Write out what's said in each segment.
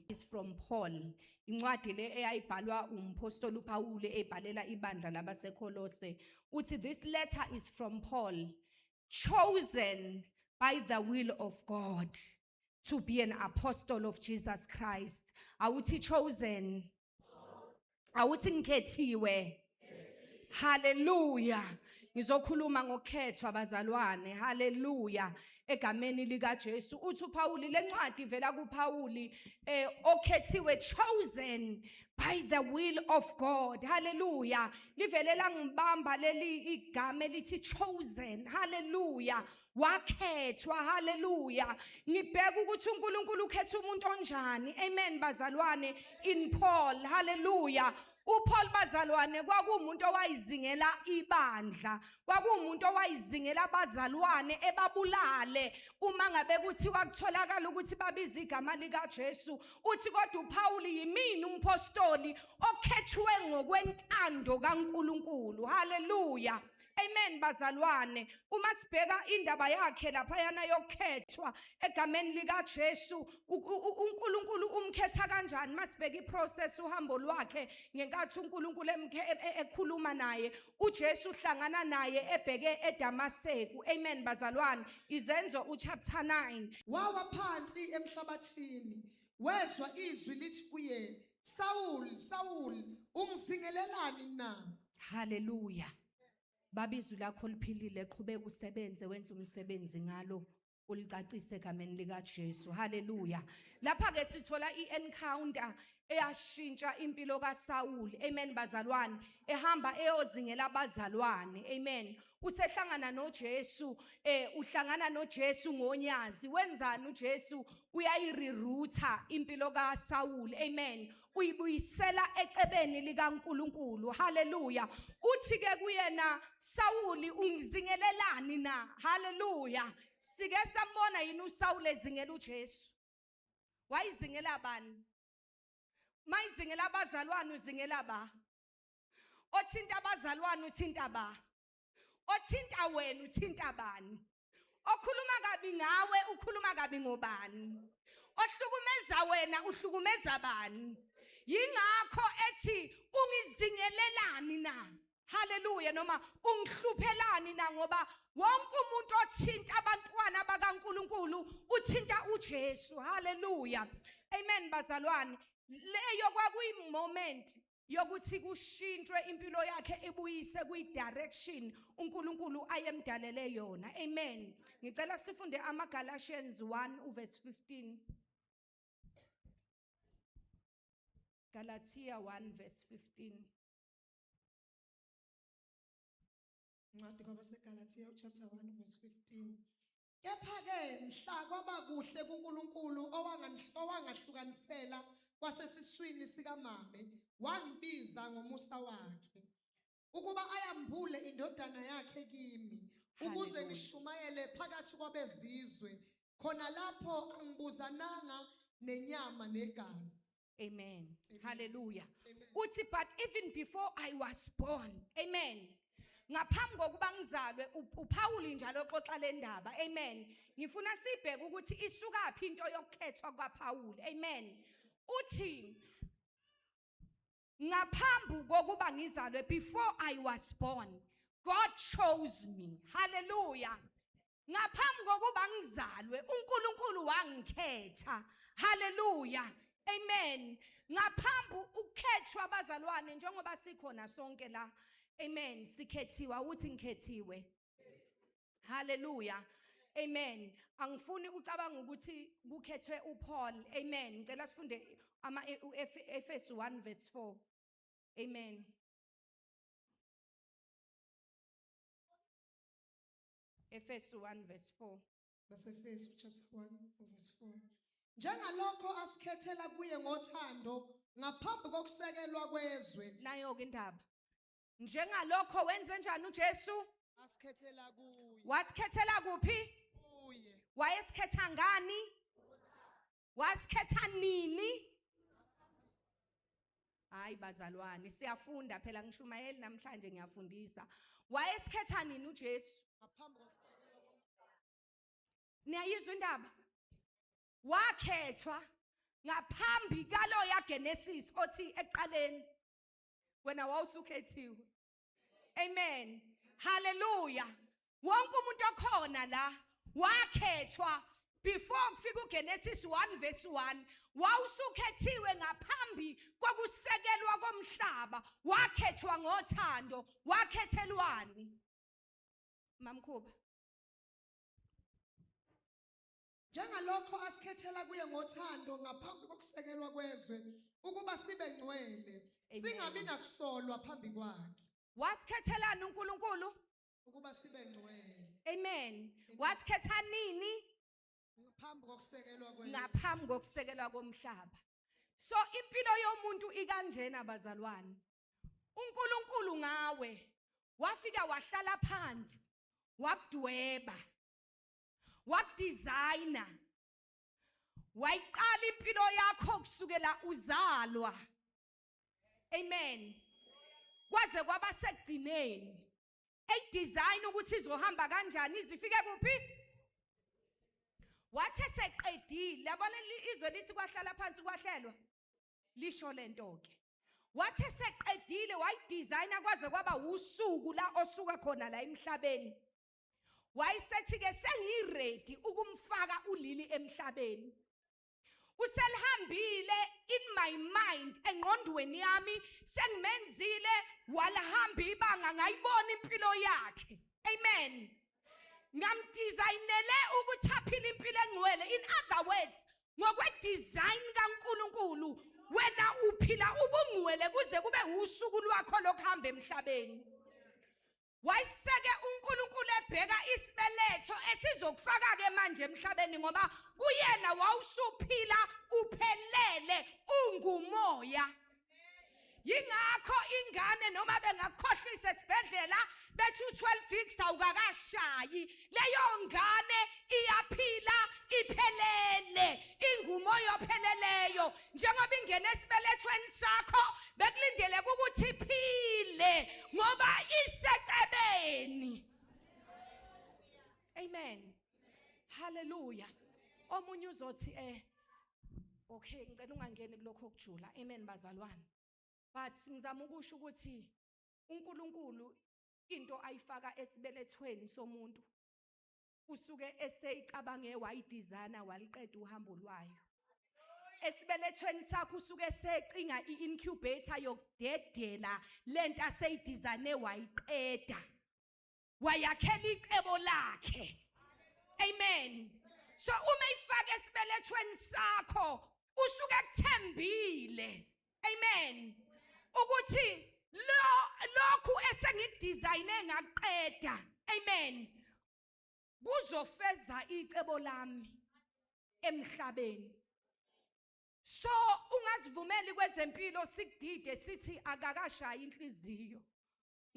Is from Paul. Incwadi le eyayibhalwa umpostoli uPaul ebhalela ibandla labaseKolose. Uthi this letter is from Paul, chosen by the will of God to be an apostle of Jesus Christ. Awuthi chosen. Awuthi ngikhethiwe. Hallelujah. Ngizokhuluma ngokukhethwa bazalwane. Hallelujah. Egameni lika Jesu. Uthi uPaul lencwadi ivela kuPaul eh okhethiwe chosen by the will of God. Hallelujah. Livele langibamba leli igama elithi chosen. Hallelujah. Wakhethwa. Hallelujah. Ngibheka ukuthi uNkulunkulu ukhetha umuntu onjani. Amen bazalwane in Paul. Hallelujah. uPaul bazalwane kwakuwumuntu owayizingela ibandla kwakuwumuntu owayizingela abazalwane ebabulale uma ngabe kuthiwa kutholakala ukuthi babiza igama likaJesu uthi kodwa uPaul yimina umpostoli okhethwe ngokwentando kaNkuluNkulu haleluya Amen bazalwane uma sibheka indaba yakhe laphayana yokukhethwa egameni likaJesu uNkulunkulu umkhetha kanjani masibheka iprocess uhambo lwakhe ngenkathi uNkulunkulu e, e, ekhuluma naye uJesu uhlangana naye ebheke eDamaseku amen bazalwane izenzo uchapter 9 Wawa phansi emhlabathini, wezwa izwi lithi kuye, Sawuli, Sawuli, ungizingelelani na? Haleluya. Baba izwi lakho liphilile qhubeka usebenze wenze umsebenzi ngalo ulicacise egameni likaJesu. Haleluya. Lapha ke sithola iencounter eyashintsha impilo kaSawuli. Amen bazalwane. Ehamba eyozingela abazalwane. Amen. Usehlangana noJesu, eh uhlangana noJesu ngonyazi. Wenzani uJesu? Uyayirerouter impilo kaSawuli. Amen. Uyibuyisela ecebeni likaNkuluNkulu. Haleluya. Uthi ke kuyena Sawuli ungizingelelani na? Haleluya. Sike sambona yini uSawuli ezingela uJesu? Wayizingela bani? Mayizingela abazalwane uzingela ba? Othinta abazalwane uthinta ba? Othinta wena uthinta bani? Okhuluma kabi ngawe ukhuluma kabi ngobani? Ohlukumeza wena uhlukumeza bani? Yingakho ethi ungizingelelani na? Haleluya noma ungihluphelani na ngoba wonke umuntu othinta abantwana bakaNkuluNkulu uthinta uJesu. Haleluya. Amen bazalwane. Leyo kwakuyi moment yokuthi kushintshwe impilo yakhe ibuyise kwi-direction uNkulunkulu ayemdalele yona. Amen. Ngicela sifunde ama-Galatians 1 uverse 15. Galatia 1 verse 15. Incwadi kwabaseGalathiya chapter 1 verse 15. Kepha-ke mhla kwaba kuhle kuNkulunkulu owangahlukanisela kwasesiswini sikamame wangibiza ngomusa wakhe ukuba ayambule indodana yakhe kimi ukuze Hallelujah. ngishumayele phakathi kwabezizwe khona lapho angibuzananga nenyama negazi Amen. Amen. Hallelujah. Amen. Uthi but even before I was born. Amen. Ngaphambi kokuba ngizalwe uPaul njalo oxoxa le ndaba. Amen. Ngifuna sibheke ukuthi isukaphi into yokukhethwa kwaPaul. Amen. Uthi ngaphambi kokuba ngizalwe before I was born God chose me. Hallelujah. Ngaphambi kokuba ngizalwe uNkulunkulu wangikhetha. Hallelujah. Amen. Ngaphambi ukukhethwa abazalwane njengoba sikhona sonke la. Amen. Sikhethiwa uthi ngikhethiwe. Hallelujah. Amen. Angifuni ucabanga ukuthi kukhethwe uPaul. Amen. Ngicela sifunde ama Efesu 1 verse 4. Amen. Efesu 1 verse 4. Basefesu chapter 1 verse 4. Njengalokho asikhethela kuye ngothando ngaphambi kokusekelwa kwezwe. Nayo ke indaba. Njengalokho wenze njani uJesu? Asikhethela kuye. Wasikhethela kuphi? Kuye. Wayesikhetha ngani? Wasikhetha nini? Hayi bazalwane, siyafunda phela ngishumayeli namhlanje ngiyafundisa. Wayesikhetha nini uJesu? Ngaphambi kokusekelwa. Niyayizwa indaba? Wakhethwa. Ngaphambi kaloya Genesis othi ekuqaleni wena wawusukhethiwe. Amen, haleluya. Wonke umuntu okhona la wakhethwa before kufika uGenesis 1 verse 1. Wawusukhethiwe ngaphambi kokusekelwa komhlaba. Wakhethwa ngothando. Wakhethelwani, Mamkhuba? Njengalokho asikhethela kuye ngothando ngaphambi kokusekelwa kwezwe ukuba sibe ngcwele, Amen. singabi nakusolwa phambi kwakhe. Wasikhethelani uNkulunkulu? Ukuba sibe ngcwele. Amen. Wasikhetha nini? Ngaphambi kokusekelwa kwezwe. Ngaphambi kokusekelwa komhlaba. So impilo yomuntu ikanjena, bazalwane. uNkulunkulu ngawe wafika wahlala phansi, wakudweba, wakudesigna, wayiqala impilo yakho kusukela uzalwa, amen, kwaze kwaba sekugcineni, eyidesign ukuthi izohamba kanjani, izifike kuphi. Wathi eseqedile, yabona, izwe lithi kwahlala phansi kwahlelwa, lisho lento ke. Wathi eseqedile wayidesigna kwaze kwaba usuku la osuka khona la emhlabeni, wayesethi ke sengiready ukumfaka uLili emhlabeni. Uselihambile in my mind, engqondweni yami sengimenzile walihamba ibanga, ngayibona impilo yakhe, amen. Ngamdesignele ukuthi aphile impilo engcwele. In other words, ngokwedesign kaNkuluNkulu wena uphila ubungcwele kuze kube usuku lwakho lokuhamba emhlabeni. Wayeseke uNkulunkulu ebheka isibeletho esizokufaka ke manje emhlabeni, ngoba kuyena wawusuphila uphelele, ungumoya. Yingakho ingane, noma bengakukhohlisa esibhedlela bethi u12 weeks awukakashayi, leyo ngane iyaphila iphelele, ingumoya opheleleyo. Njengoba ingene esibelethweni sakho, bekulindeleke ukuthi iphile ngoba isecebeni. Amen, haleluya. Omunye uzothi okay, ngicela ungangeni kulokho okujula. Amen, bazalwane. But ngizama ukusho ukuthi uNkulunkulu into ayifaka esibelethweni somuntu usuke eseyicabange, wayidesigna, waliqeda uhambo lwayo. Esibelethweni sakho usuke secinga i-incubator yokudedela lento aseyidesigne wayiqeda, wayakhela icebo lakhe. Amen. So uma ifaka esibelethweni sakho usuke kuthembile, amen, ukuthi lo lokhu esengidesigne ngaqeda, amen, kuzofeza icebo lami emhlabeni. So ungazivumeli kwezempilo sikudide sithi akakashayi inhliziyo,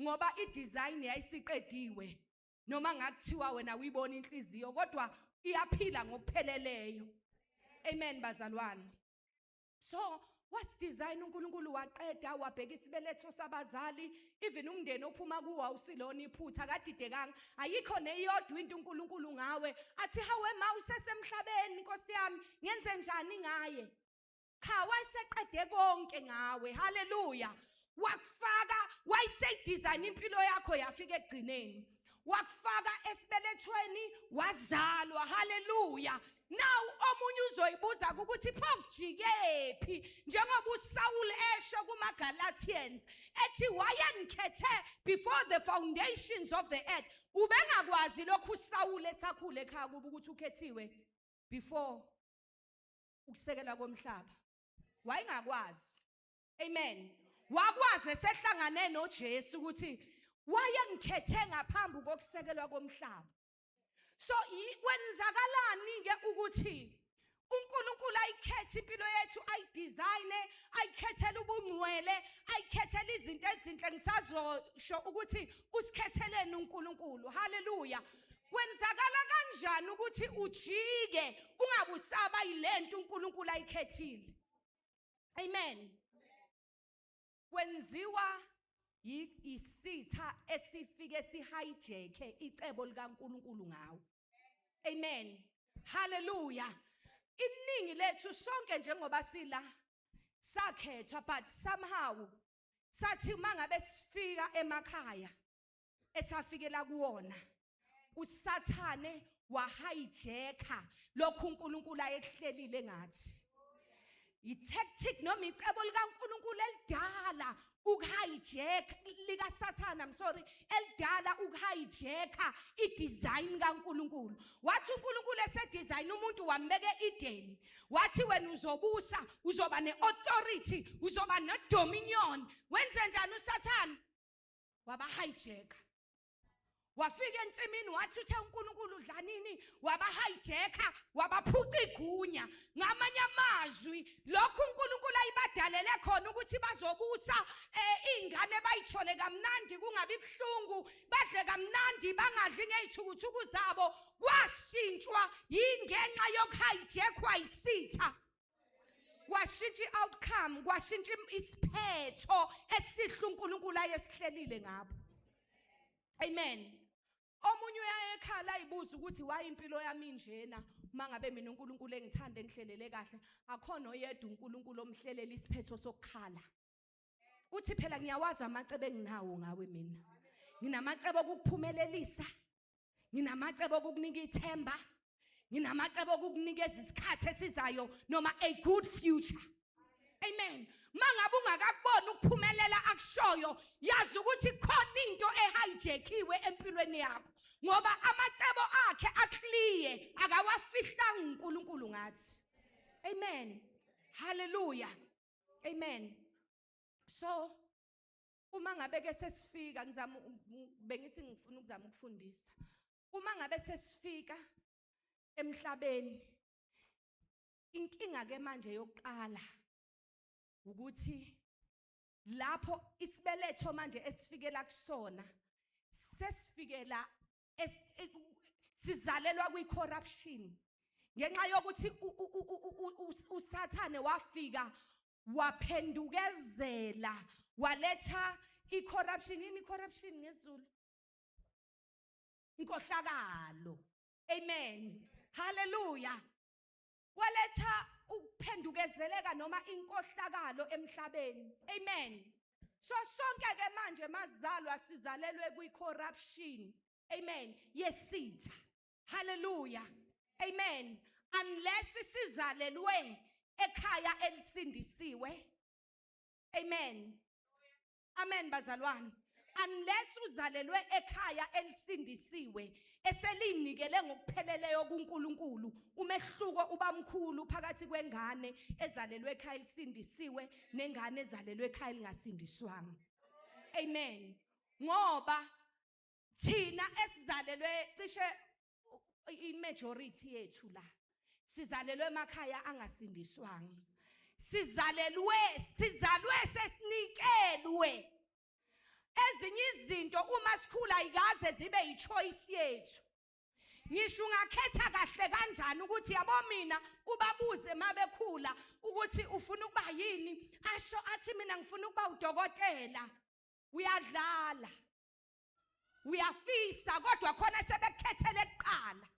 ngoba idesign yayisiqediwe. Noma ngakuthiwa wena uyibona inhliziyo, kodwa iyaphila ngokupheleleyo. Amen, bazalwane. So wasidesign uNkulunkulu waqeda, wabheka isibeletho sabazali, even umndeni ophuma kuwo awusilona iphutha, akadidekanga. Ayikho neyodwa into uNkulunkulu ngawe athi, "Hawe ma, usesemhlabeni, Nkosi yami, ngenze njani ngaye?" Cha, wayeseqede konke ngawe. Haleluya. Wakufaka, wayeseyidesign impilo yakho yafika ekugcineni, wakufaka esibelethweni, wazalwa. Haleluya. Now omunye uzoyibuza ukuthi pho kujikephi, njengoba uSaul esho kuma Galatians ethi wayengikhethe before the foundations of the earth. Ubengakwazi lokhu uSaul esakhule ekhaya kuba ukuthi ukhethiwe before ukusekelwa komhlaba, wayengakwazi. Amen. Wakwazi esehlangane noJesu ukuthi wayengikhethe ngaphambi kokusekelwa komhlaba. So kwenzakalani ke ukuthi uNkulunkulu ayikhethe impilo yethu, ayidesigne, ayikhethele ubungcwele, ayikhethele izinto ezinhle? Ngisazosho ukuthi usikhetheleni uNkulunkulu. Haleluya. Kwenzakala kanjani ukuthi ujike ungabusaba yilento uNkulunkulu ayikhethile? Amen. Kwenziwa isitha esifike sihijacke icebo likaNkulunkulu ngawe. Amen, haleluya. Iningi lethu sonke njengoba sila sakhethwa, but somehow sathi mangabe sifika emakhaya esafikela kuwona, uSathane wahijacka lokhu uNkulunkulu ayekuhlelile ngathi. I-tactic noma icebo likaNkulunkulu elidala ukuhijack, likaSathana, I'm sorry, elidala ukuhijacka i-design kaNkulunkulu. Wathi uNkulunkulu esedesign umuntu, wambeka e-Eden, wathi wena uzobusa, uzoba ne-authority, uzoba ne-dominion. Wenze njani uSathane? Wabahijacka. Wafika ensimini, wathi uthe uNkulunkulu udlanini, wabahijacka, wabaphuca igunya. Ngamanye amazwi, lokhu uNkulunkulu ayibadalele khona ukuthi bazobusa, izingane bayithole kamnandi, kungabi buhlungu, badle kamnandi, bangadli ngezithukuthuku zabo, kwashintshwa yingenxa yokuhijackwa isitha. Kwashintsha i-outcome, kwashintsha isiphetho esihle uNkulunkulu ayesihlelile ngabo. Amen. Omunye uyaye ekhala ayibuza ukuthi why impilo yami injena, uma ngabe mina uNkulunkulu engithanda, engihlelele kahle. Akhona oyedwa uNkulunkulu omhlelela isiphetho sokukhala. Uthi phela ngiyawazi amacebo enginawo ngawe mina. Nginamacebo okukuphumelelisa. Nginamacebo okukunika ithemba. Nginamacebo okukunikeza isikhathi esizayo noma a good future. Amen. Mangabe ungakakuboni ukuphumelela akushoyo, yazi ukuthi khona into ehijackiwe empilweni yakho. Ngoba amacebo akhe aclear, akawafihlanga uNkulunkulu ngathi. Amen. Hallelujah. Amen. So uma ngabe ke sesifika, ngizama, bengithi ngifuna ukuzama ukufundisa. Uma ngabe sesifika emhlabeni, inkinga ke manje yokuqala ukuthi lapho isibeletho manje esifikela kusona, sesifikela sizalelwa kwi-corruption ngenxa yokuthi uSathane wafika waphendukezela, waletha i-corruption. Yini i-corruption ngesiZulu? Inkohlakalo. Amen, haleluya. Waletha ukuphendukezeleka noma inkohlakalo emhlabeni. Amen. So sonke ke manje mazalwa, sizalelwe kwi-corruption, amen, yesitha. Haleluya, amen. Unless sizalelwe ekhaya elisindisiwe. Amen, amen, bazalwane. Unless uzalelwe ekhaya elisindisiwe, eselinikele ngokupheleleyo kuNkulunkulu, umehluko uba mkhulu phakathi kwengane ezalelwe ekhaya elisindisiwe nengane ezalelwe ekhaya elingasindiswanga. Amen. Ngoba thina esizalelwe, cishe i-majority yethu la sizalelwe emakhaya angasindiswanga, sizalelwe, sizalwe sesinikelwe ezinye izinto. Uma sikhula, ayikaze zibe yi-choice yethu. Ngisho ungakhetha kahle kanjani ukuthi yabo mina, ubabuze mabekhula ukuthi ufuna ukuba yini, asho athi mina ngifuna ukuba udokotela, uyadlala. Uyafisa, kodwa khona sebekhethele kuqala.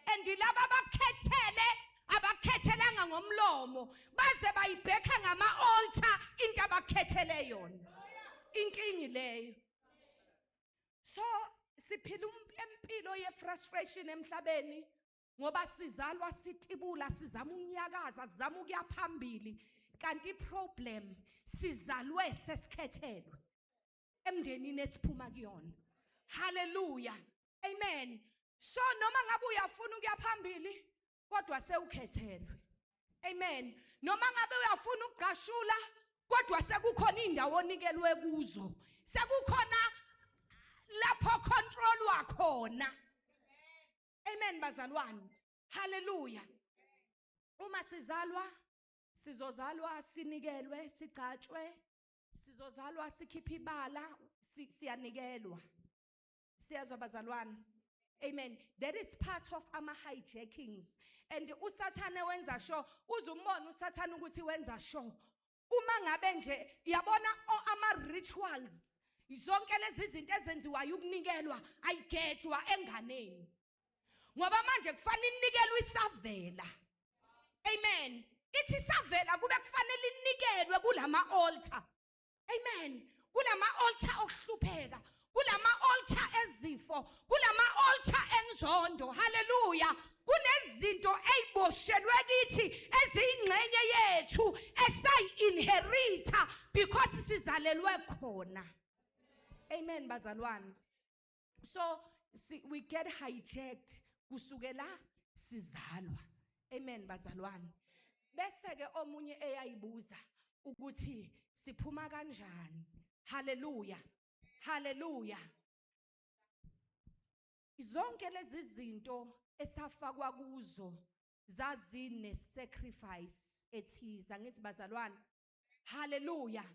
And laba abakhethele, abakhethelanga ngomlomo, baze bayibhekha ngama-altar into abakhethele yona. Inkingi leyo. So siphila empilo ye-frustration emhlabeni ngoba sizalwa sitibula, sizama ukunyakaza, sizama ukuya phambili, kanti i-problem sizalwe sesikhethelwe emndenini esiphuma kuyona. Haleluya, amen. So noma ngabe uyafuna ukuya phambili, kodwa sewukhethelwe. Amen. Noma ngabe uyafuna ukugqashula, kodwa sekukhona indawo onikelwe kuzo, sekukhona lapho controlwa khona. Amen, bazalwane. Haleluya. Uma sizalwa, sizozalwa sinikelwe, sigcatshwe, sizozalwa sikhipha ibala, siyanikelwa. Siyazwa, bazalwane? Amen. That is part of ama hijackings. And uSathane wenza sure, uzumbona uSathane ukuthi wenza sure uma ngabe nje yabona ama rituals, zonke lezi zinto ezenziwayo ukunikelwa, ayigejwa enganeni, ngoba manje kufanele inikelwe isavela. Amen. Ithi savela kube kufanele inikelwe kulama altar. Amen. Kulama altar okuhlupheka, kulama altar ezifo, kulama altar enzondo. Hallelujah. Kunezinto eyiboshelwe kithi eziyingxenye yethu esayi-inherita because sizalelwe khona. Amen bazalwane. So see, we get hijacked kusukela sizalwa. Amen bazalwane. Bese ke omunye eyayibuza ukuthi siphuma kanjani. Hallelujah. Hallelujah. Zonke lezi zinto esafakwa kuzo zazine sacrifice ethiza, ngithi bazalwane. Hallelujah.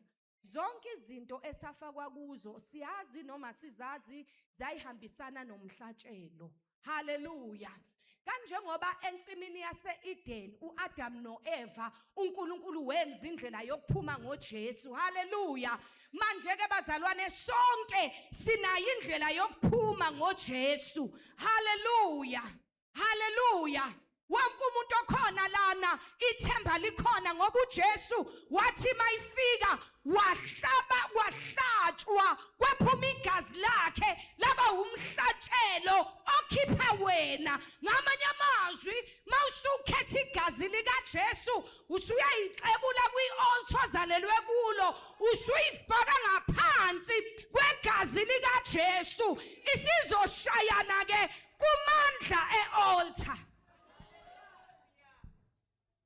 Zonke izinto esafakwa kuzo, siyazi noma sizazi, zayihambisana nomhlatshelo. Hallelujah. Kanjengoba ensimini yase-Eden uAdam noEva, uNkulunkulu wenza indlela yokuphuma ngoJesu. Hallelujah. Manje ke bazalwane, sonke sinayo indlela yokuphuma ngoJesu. Hallelujah. Hallelujah. Wonke umuntu okhona lana, ithemba likhona ngoba uJesu wathi mayifika wahlaba, wahlatshwa, kwaphuma igazi lakhe laba umhlatshelo okhipha wena. Ngamanye amazwi, mawusukhetha igazi likaJesu, usuyayixebula kwi-altar ozalelwe kulo, usuyifaka ngaphansi kwegazi likaJesu, isizoshayana ke kumandla e-altar.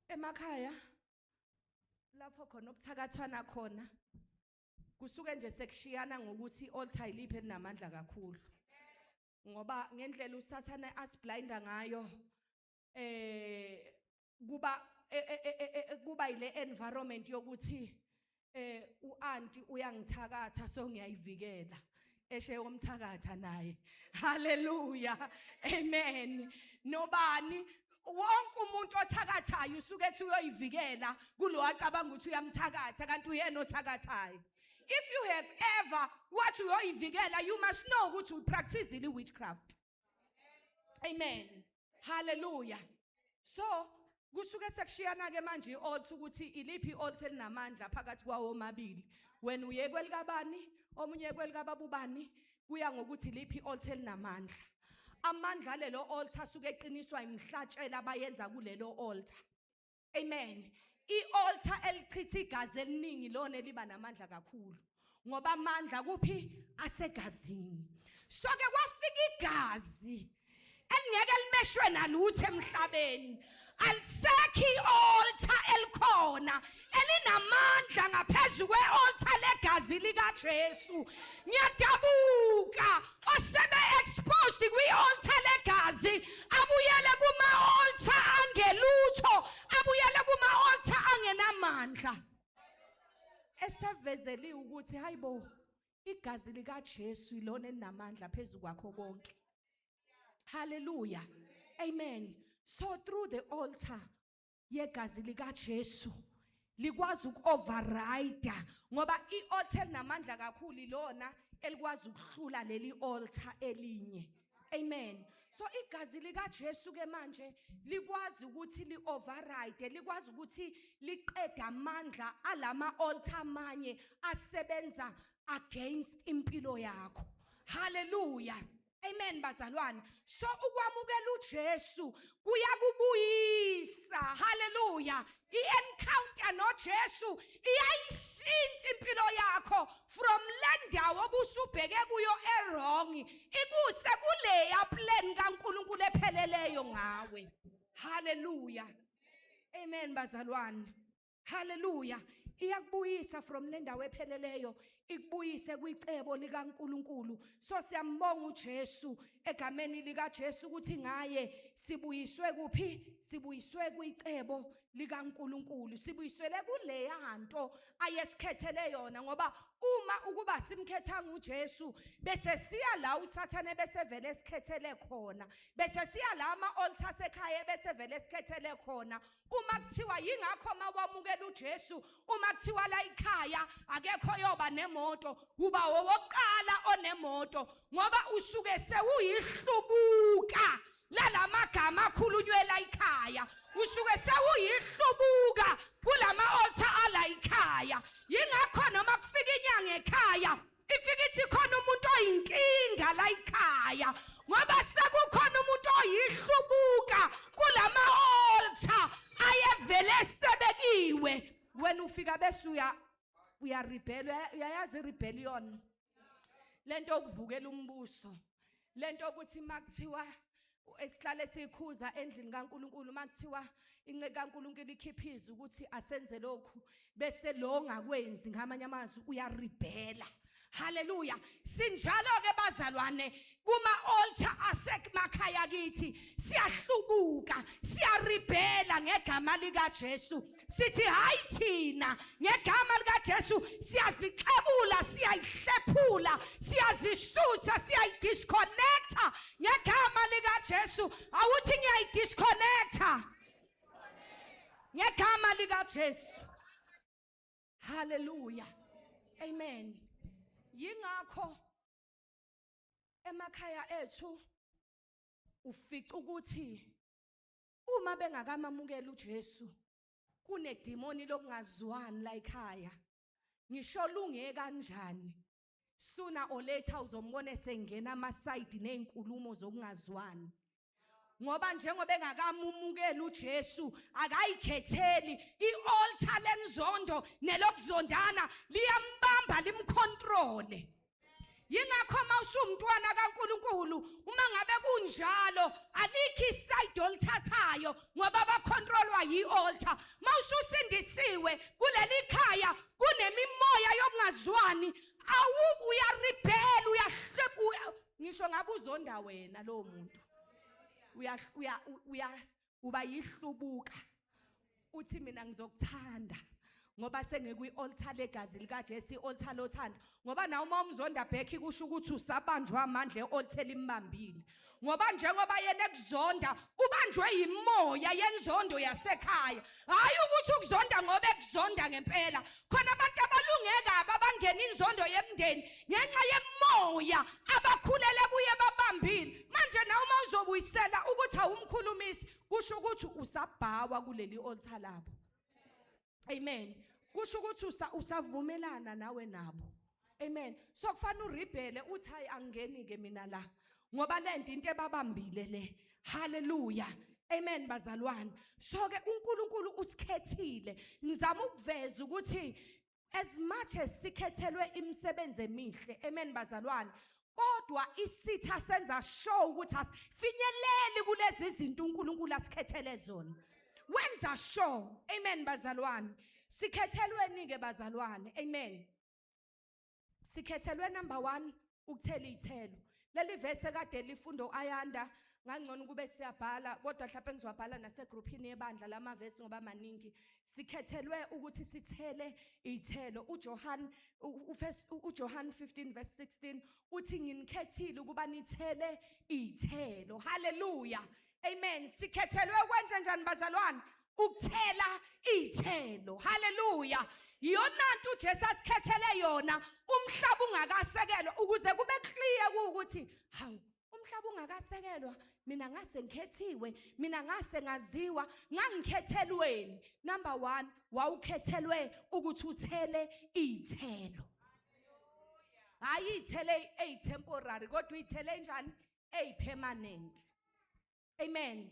Emakhaya lapho khona obuthakathwana khona, kusuke nje sekushiyana ngokuthi i-altar iliphi elinamandla kakhulu, ngoba ngendlela uSathane asiblinda ngayo, kuba kuba ile environment yokuthi uanti uyangithakatha, so ngiyayivikela, eshe umthakatha naye. Hallelujah, amen. Nobani, wonke umuntu othakathayo usuke ethi uyoyivikela kulo acabanga ukuthi uyamthakatha, kanti uyena othakathayo. If you have ever wathi uyoyivikela, you must know ukuthi upractice i-witchcraft. Amen, hallelujah. So kusuke sekushiyana ke manje i-altar, ukuthi iliphi i-altar elinamandla phakathi kwawo omabili. Wena uye kwelikabani, omunye kwelikababubani, kuya ngokuthi iliphi i-altar elinamandla. Amandla lelo altar asuke eqiniswa imihlatshelo abayenza kulelo altar. Amen. I-altar elichitha igazi eliningi lona eliba namandla kakhulu, ngoba amandla kuphi? Asegazini. So ke kwafika igazi elingeke limeshwe nalutho emhlabeni. Alisekho i-altar elikhona elinamandla ngaphezu kwe-altar legazi likaJesu. Ngiyadabuka osebe exposed kwi-altar legazi, abuyele kuma-altar angelutho, abuyele kuma-altar angenamandla, esevezeliwe ukuthi hayibo, igazi likaJesu ilona elinamandla phezu kwakho konke. Hallelujah, amen. So through the altar yegazi likaJesu likwazi uku-override, ngoba i-altar elinamandla kakhulu ilona elikwazi ukuhlula leli altar elinye. Amen. So igazi likaJesu ke manje likwazi ukuthi li-override, likwazi ukuthi liqede amandla alama altar amanye asebenza against impilo yakho. Hallelujah. Amen bazalwane. So ukwamukela uJesu kuyakubuyisa. Hallelujah. I-encounter noJesu iyayishintsha impilo yakho from le ndawo obusubheke kuyo e-wrong, ikuse kuleya plan kaNkulunkulu epheleleyo ngawe. Hallelujah. Amen bazalwane. Hallelujah. Iyakubuyisa from le ndawo epheleleyo, ikubuyise kwicebo likaNkulunkulu. So siyambonga uJesu egameni likaJesu ukuthi ngaye sibuyiswe kuphi? Sibuyiswe kwicebo likaNkulunkulu. Sibuyiswele kuleya nto ayesikhethele yona, ngoba uma ukuba simkhethanga uJesu, bese siya la uSathane bese vele esikhethele khona, bese siya la ama altar sekhaya bese vele esikhethele khona. Uma kuthiwa, yingakho mawamukela uJesu, uma kuthiwa la ekhaya akekho yoba nemoto, uba owokuqala onemoto, ngoba usuke sewuyihlubuka lalamagama akhulunywe la ekhaya, usuke sewuyihlubuka. Bese uya rebel, uyayazi rebellion. Lento yokuvukela umbuso. Lento ukuthi makuthiwa esihlale sikhuza endlini kaNkuluNkulu, makuthiwa inceke kaNkuluNkulu ikhiphiza ukuthi asenze lokhu, bese lo ngakwenzi, ngamanye amazwi uyarebela. Haleluya. Sinjalo ke bazalwane, kuma altar asemakhaya kithi siyahlubuka, siyarebela ngegama lika Jesu. Sithi hayi thina ngegama lika Jesu siyazixebula, siyayihlephula, siyazisusa, siyayidisconnecta ngegama lika Jesu. Awuthi ngiyayidisconnecta ngegama lika Jesu. Haleluya, amen. Yingakho emakhaya ethu ufica ukuthi uma bengakamamukela uJesu kunedimoni lokungazwani la ekhaya. Ngisho lunge kanjani, sooner or later uzombona esengena ama-side nezinkulumo zokungazwani, ngoba njengoba engakamumukeli uJesu akayikhetheli ialtar lenzondo nelokuzondana, liyambamba limcontrole. Yingakho uma usumntwana kaNkuluNkulu, uma ngabe kunjalo alikho iside olithathayo, ngoba bacontrolwa yi-altar. Mawususindisiwe, kuleli khaya kunemimoya yokungazwani, awu uyarebel, uyahlebu, ngisho ngabe uzonda wena lowo muntu, uya uya uya uba yihlubuka, uthi mina ngizokuthanda ngoba sengikwi-altar legazi likaJesu, i-altar lothando. Ngoba nawe uma umzonda back kusho ukuthi usabanjwa amandla e-altar elimbambile, ngoba njengoba yena ekuzonda ubanjwe yimoya yenzondo yasekhaya, hayi ukuthi ukuzonda ngoba ekuzonda ngempela. Khona abantu abalunge kabi abangena inzondo yemndeni ngenxa yemoya abakhulele kuye babambile. Manje nawe uma uzobuyisela ukuthi awumkhulumisi, kusho ukuthi usabhawa kuleli altar labo. Amen. Kusho ukuthi usavumelana nawe nabo. Amen. So kufanele urebele, uthi hayi, angingeni ke mina la, ngoba lento into ebabambile le. Haleluya, amen bazalwane. So ke uNkulunkulu usikhethile. Ngizama ukuveza ukuthi as much as sikhethelwe imisebenzi emihle, amen bazalwane, kodwa isitha senza sure ukuthi asifinyeleli kulezi zinto uNkulunkulu asikhethele zona. Wenza sure. Amen bazalwane. Sikhethelweni ke bazalwane? Amen. Sikhethelwe number 1 ukuthela izithelo. Leli verse kade lifundo ayanda ngangcono kube siyabhala, kodwa mhlawumbe ngizwabhala nasegroupini yebandla lamavesi ngoba maningi. Sikhethelwe ukuthi sithele izithelo. uJohn uJohn 15 verse 16 uthi nginikhethile ukuba nithele izithelo. Haleluya, amen. Sikhethelwe ukwenza njani bazalwane? Ukuthela izithelo. Haleluya. Iyona nto uJesu asikhethele yona umhlaba ungakasekelwa, ukuze kube clear ukuthi hawu, umhlaba ungakasekelwa mina ngase ngikhethiwe, mina ngase ngaziwa. Ngangikhethelweni? Number 1, wawukhethelwe ukuthi uthele izithelo, hayi izithelo eyitemporary, kodwa izithelo enjani? Eyipermanent. Amen.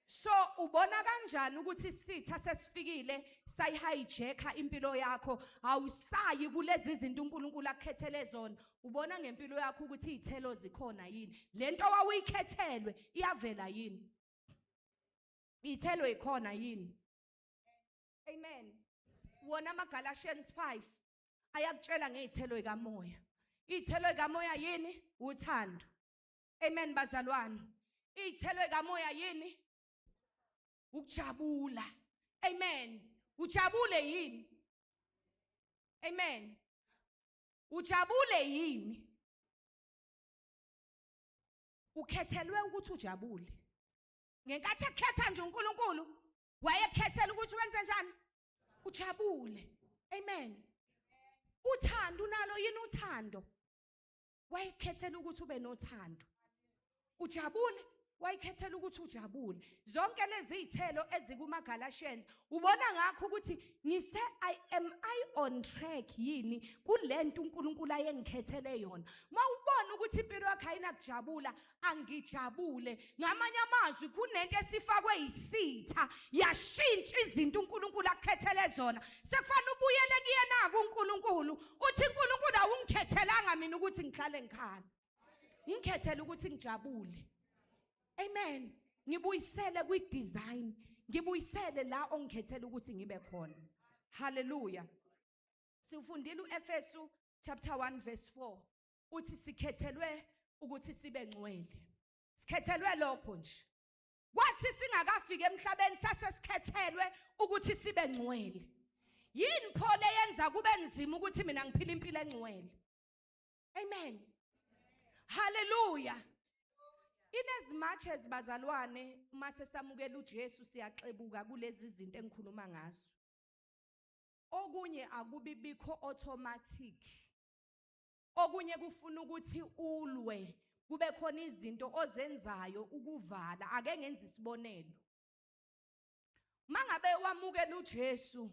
So ubona kanjani ukuthi isitha sesifikile sayihijacka impilo yakho, awusayi kulezi zinto uNkulunkulu akukhethele zona? Ubona ngempilo yakho ukuthi izithelo zikhona yini, lento wawuyikhethelwe iyavela yini, izithelo ikhona yini. Amen. Wona ama Galatians 5 ayakutshela ngezithelo zikamoya. Izithelo zikamoya yini? Uthando. Amen bazalwane. Izithelo zikamoya yini? Ukujabula. Amen. Ujabule yini? Amen. Ujabule yini? Ukhethelwe ukuthi ujabule. Ngenkathi ekhetha nje uNkulunkulu wayekhethela ukuthi wenze njani? Ujabule. Amen. Uthando, unalo yini uthando? Wayekhethela ukuthi ube nothando. Ujabule. Wayikhethela ukuthi ujabule. Zonke lezi zithelo ezikuma-Galatians, ubona ngakho ukuthi ngise I am I on track yini kulento uNkulunkulu ayengikhethele yona. Mawubona ukuthi impilo yakho ayinakujabula, angijabule. Ngamanye amazwi, kunento esifakwe yisitha yashintsha izinto uNkulunkulu akukhethele zona. Sekufanele ubuyele kuyena kuNkulunkulu, uthi, "uNkulunkulu, awungikhethelanga mina ukuthi ngihlale ngikhala, ngikhethele ukuthi ngijabule. Amen. Ngibuyisele kwi-design, ngibuyisele la ongikhethele ukuthi ngibe khona." Hallelujah. Sifundile uEfesu chapter 1 verse 4, uthi sikhethelwe ukuthi sibe ngcwele. Sikhethelwe lokho nje. Kwathi singakafiki emhlabeni, sase sikhethelwe ukuthi sibe ngcwele. Yini pho leyenza kube nzima ukuthi mina ngiphile impilo engcwele? Amen, hallelujah. In as much as, bazalwane, uma sesamukela uJesu siyaxebuka kulezi zinto engikhuluma ngazo, okunye akubi bikho automatic. Okunye kufuna ukuthi ulwe, kube khona izinto ozenzayo ukuvala. Ake ngenze isibonelo. Mangabe wamukela uJesu,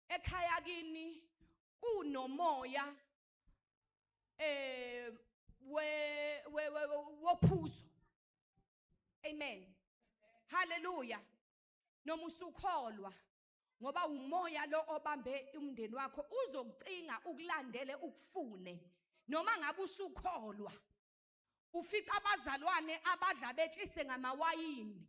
ekhaya kini kunomoya eh we we wophuzo, amen, haleluya, noma usukholwa, ngoba umoya lo obambe umndeni wakho uzokucinga, ukulandele, ukufune noma ngabe usukholwa. Ufica abazalwane abadla betshise ngamawayini.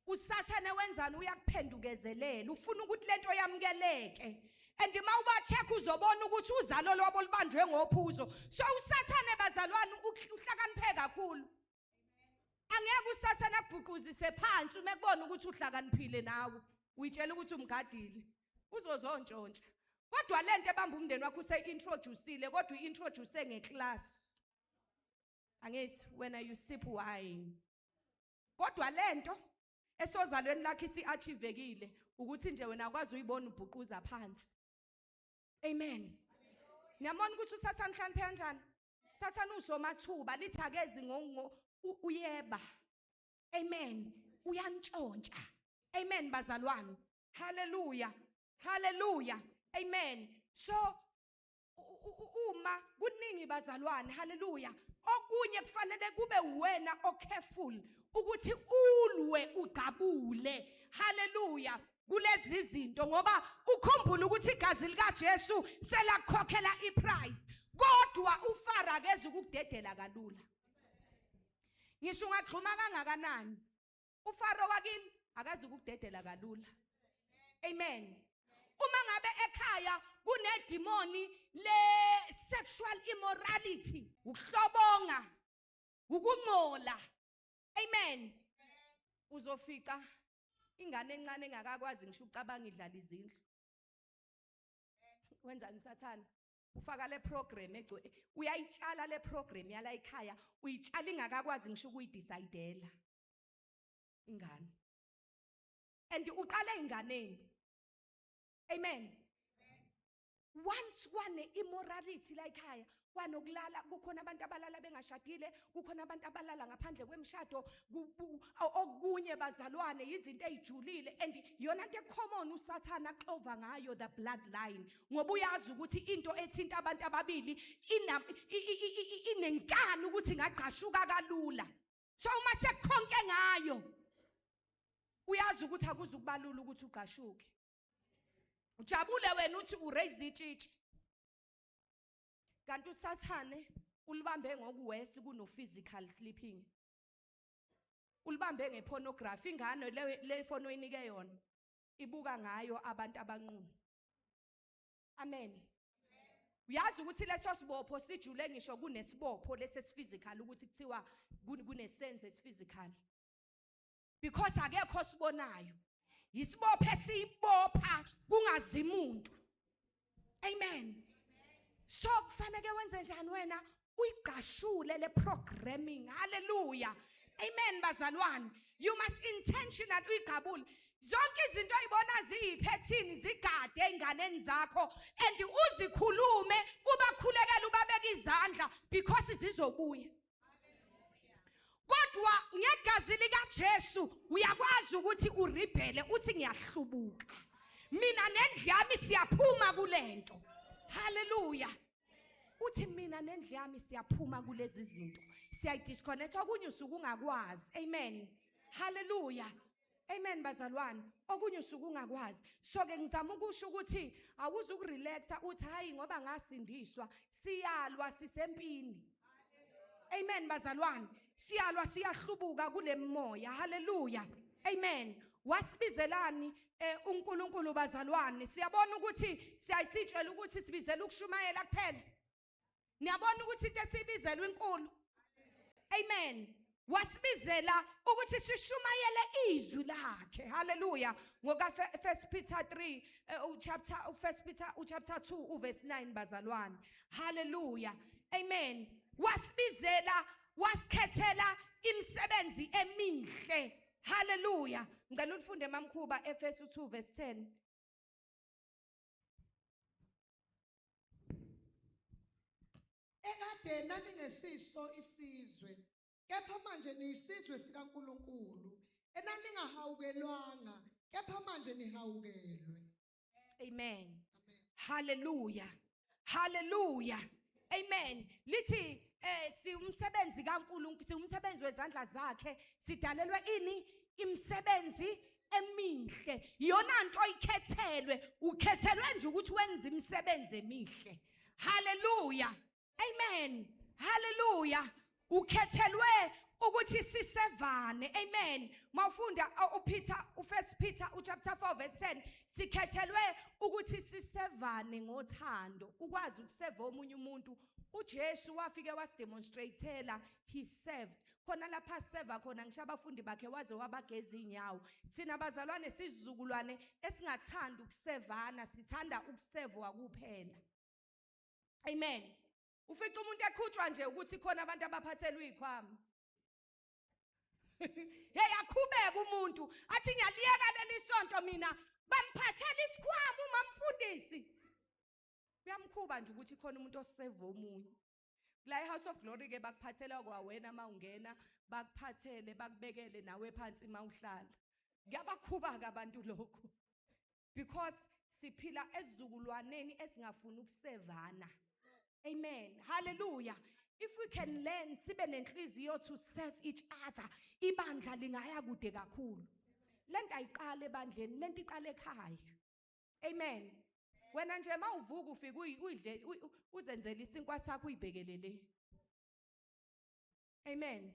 Usathane wenzani? Uyakuphendukezelela, ufuna ukuthi lento yamukeleke. And uma uba-check, uzobona ukuthi uzalo lwabo lubanjwe ngophuzo. So usathane, bazalwane, uhlakaniphe kakhulu. Angeke usathane akubhuquzise phansi uma ekubona ukuthi uhlakaniphile nawe uyitshela ukuthi umgadile, uzozontshontsha. Kodwa lento ebamba umndeni wakho use-introducile, kodwa uyi-introduce ngeclass. Angithi wena you sip wine, kodwa lento esozalweni lakhe isi-achievekile ukuthi nje wena akwazi uyibona ubhuquza phansi. Amen. Niyabona ukuthi usathane uhlakaniphe kanjani? Sathane usomathuba, lithi akezi uyeba. Amen. Uyantshontsha. Amen, bazalwane. Hallelujah, hallelujah, amen. So uma kuningi, bazalwane, haleluya, okunye kufanele kube wena ocareful ukuthi ulwe, ugqabule, haleluya, kulezi zinto, ngoba ukhumbule ukuthi igazi lika Jesu selakukhokhela iprice. Kodwa uFaro akeze ukukudedela kalula. Ngisho ungagxuma kangakanani, uFaro wakini akazi ukukudedela kalula. Amen. Uma ngabe ekhaya kunedimoni le sexual immorality, ukuhlobonga, ukungcola, amen, uzofica ingane encane engakakwazi ngisho ukucabanga idlala izindlu. Wenzani sathana? Ufaka le program egcwe, uyayitshala le program yala ekhaya, uyitshala ingakakwazi ngisho ukuyidecidela ingane. And uqale enganeni. Amen. Once kwane immorality la ekhaya, kwanokulala, kukhona abantu abalala bengashadile, kukhona abantu abalala ngaphandle kwemishado, okunye, bazalwane, izinto ezijulile. And yona into ecommon usathana axova ngayo the bloodline, ngoba uyazi ukuthi into ethinta abantu ababili inenkani ukuthi ingagqashuka kalula. So uma sekukhonke ngayo, uyazi ukuthi akuzukubalula ukuthi ugqashuke. Ujabule wena uthi uraise itshitshi, kanti usathane ulibambe ngokuwesi kuno physical sleeping, ulibambe ngepornography. Ingane le phone oyinike yona ibuka ngayo abantu abanqunu. Amen. Uyazi ukuthi leso sibopho sijule ngisho kunesibopho lesesiphysical, ukuthi kuthiwa kunesenze esiphysical, because akekho sibonayo, isibopho esiyibopha kungazi umuntu. Amen. So kufanele wenze njani wena? Uyigqashule le programming. Hallelujah, amen, bazalwane. You must intentional uyigabule zonke izinto oyibona ziyiphethini, zigade enganeni zakho and uzikhulume, ubakhulekele, ubabeka izandla, because zizobuya. Kodwa Kodwa ngegazi likaJesu uyakwazi ukuthi uribhele uthi ngiyahlubuka. Mina nendlu yami siyaphuma kulento. Hallelujah. Uthi mina nendlu yami siyaphuma kulezi zinto. Siyayidisconnect okunye usuke ungakwazi. Amen. Hallelujah. Amen bazalwane. Okunye usuke ungakwazi. So ke ngizama ukusho ukuthi awuze ukurelaxa uthi hayi ngoba ngasindiswa siyalwa sisempini. Amen bazalwane. Siyalwa siyahlubuka kulemoya. Hallelujah. Amen. Wasibizelani uNkulunkulu bazalwane? Siyabona ukuthi siyayisitshela ukuthi sibizela ukushumayela kuphela. Niyabona ukuthi into esiyibizelwe inkulu. Amen. Wasibizela ukuthi sishumayele izwi lakhe. Hallelujah. Ngoka First Peter 3 chapter First Peter chapter 2 uverse 9 bazalwane. Hallelujah. Amen. Wasibizela wasikhethela imisebenzi emihle. Hallelujah. Ngicela ulifunde mamkhuba Efesu 2 verse 10. Ekadeni naningesiso isizwe, kepha manje niyisizwe sikaNkulunkulu, enaningahawukelwanga, kepha manje nihawukelwe. Amen. Amen. Hallelujah. Hallelujah. Amen. Lithi siwumsebenzi kaNkulunkulu, siwumsebenzi wezandla zakhe, sidalelwe ini? Imisebenzi emihle. Iyona nto oyikhethelwe, ukhethelwe nje ukuthi wenze imisebenzi emihle. Hallelujah. Amen. Hallelujah. Ukhethelwe ukuthi sisevane. Amen. Mawufunda uPeter, uFirst Peter uchapter 4 verse 10, sikhethelwe ukuthi sisevane ngothando, ukwazi ukuseva omunye umuntu. uJesu wafike wasidemonstratela, he served. Khona lapha seva khona ngisho abafundi bakhe waze wabageza inyawo. Sina bazalwane sizukulwane esingathanda ukusevana, sithanda ukusevwa kuphela. Amen. Ufica umuntu ekhutshwa nje ukuthi khona abantu abaphathelwe izikhwama. Hey, akhubeka umuntu athi ngiyaliyeka leli sonto mina, bamphathela isikhwama umamfundisi. Uyamkhuba nje ukuthi khona umuntu oseva omunye. La eHouse of Glory ke bakuphathela kwawena mawungena, bakuphathele bakubekele nawe phansi mawuhlala. Kuyabakhuba ke abantu lokho. Because siphila esizukulwaneni esingafuni ukusevana. Amen. Hallelujah. If we can learn sibe nenhliziyo to serve each other, ibandla lingaya kude kakhulu. Lento ayiqale ebandleni, lento iqale ekhaya. Amen. Wena nje mawuvuka ufike uyidle uzenzele isinkwa sakho uyibekelele. Amen.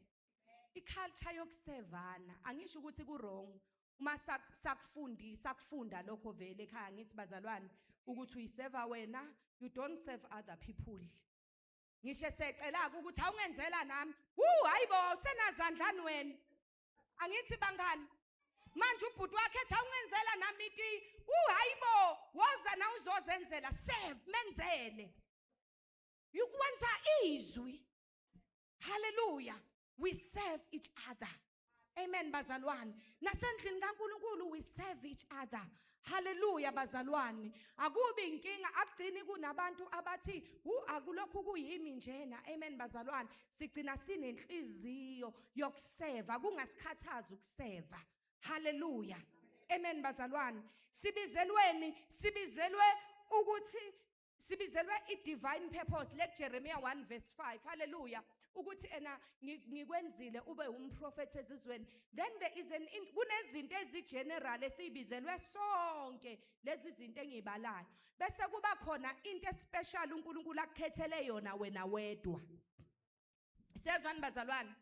Iculture yokusevana, angisho ukuthi ku wrong. Uma sakufundi, sakufunda lokho vele ekhaya ngithi bazalwane ukuthi uyiseva wena, you don't serve other people. Ngisho secela ukuthi awungenzela nami. Woo, hayibo usenazandlani wena. Angithi bangani. Manje ubhuti wakhe ethi awungenzela nami iti. Woo, hayibo woza na uzozenzela, serve menzele. Ukwenza izwi. Hallelujah. We serve each other. Amen bazalwane. Nasendlini kaNkuluNkulu we serve each other. Hallelujah bazalwane. Akubi inkinga akugcini kunabantu abathi hu akulokhu kuyimi njena. Amen bazalwane. Sigcina sinenhliziyo yokuseva, kungasikhathazi ukuseva. Hallelujah. Amen bazalwane. Sibizelweni, sibizelwe ukuthi sibizelwe i-divine purpose like Jeremiah 1 verse 5. Hallelujah. Ukuthi ena ngikwenzile ube umprofeti ezizweni. Then there is an kunezinto ezigeneral esibizelwe sonke lezi zinto engibalayo. Bese kuba khona into especial uNkulunkulu akukhethele yona wena wedwa. Siyazwana bazalwane?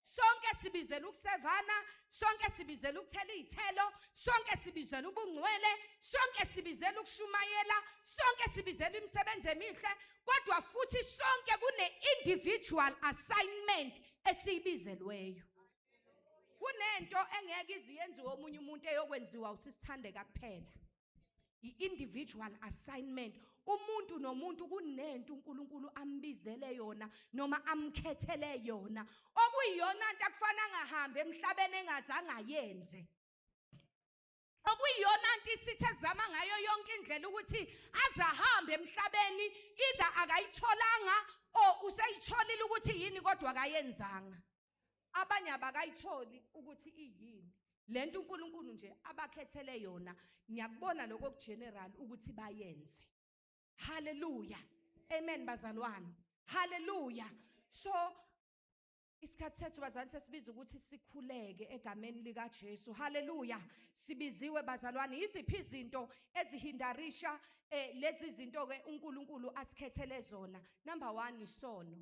Sonke sibizela ukusevana, sonke sibizela ukuthela izithelo, sonke sibizela ubungcwele, sonke sibizela ukushumayela, sonke sibizela imisebenzi emihle, kodwa futhi sonke kune individual assignment esiyibizelweyo. Kunento engeke iziyenziwe omunye umuntu eyokwenziwa usisithandeka kuphela. I-individual assignment. Umuntu nomuntu kunento uNkulunkulu ambizele yona noma amkhethele yona, okuyiyona nto akufana angahambi emhlabeni engazange ayenze, okuyiyona nto isithe zama ngayo yonke indlela ukuthi azahambe emhlabeni, either akayitholanga or useyitholile ukuthi yini kodwa akayenzanga. Abanye abakayitholi ukuthi iyini lento uNkulunkulu nje abakhethele yona. Ngiyakubona lokho kugeneral ukuthi bayenze. Haleluya, amen bazalwane, haleluya. So isikhathi sethu bazalwane sesibiza ukuthi sikhuleke egameni lika Jesu. Haleluya. Sibiziwe bazalwane. Yiziphi izinto ezihindarisha lezi zinto ke uNkulunkulu asikhethele zona? Number 1, isono.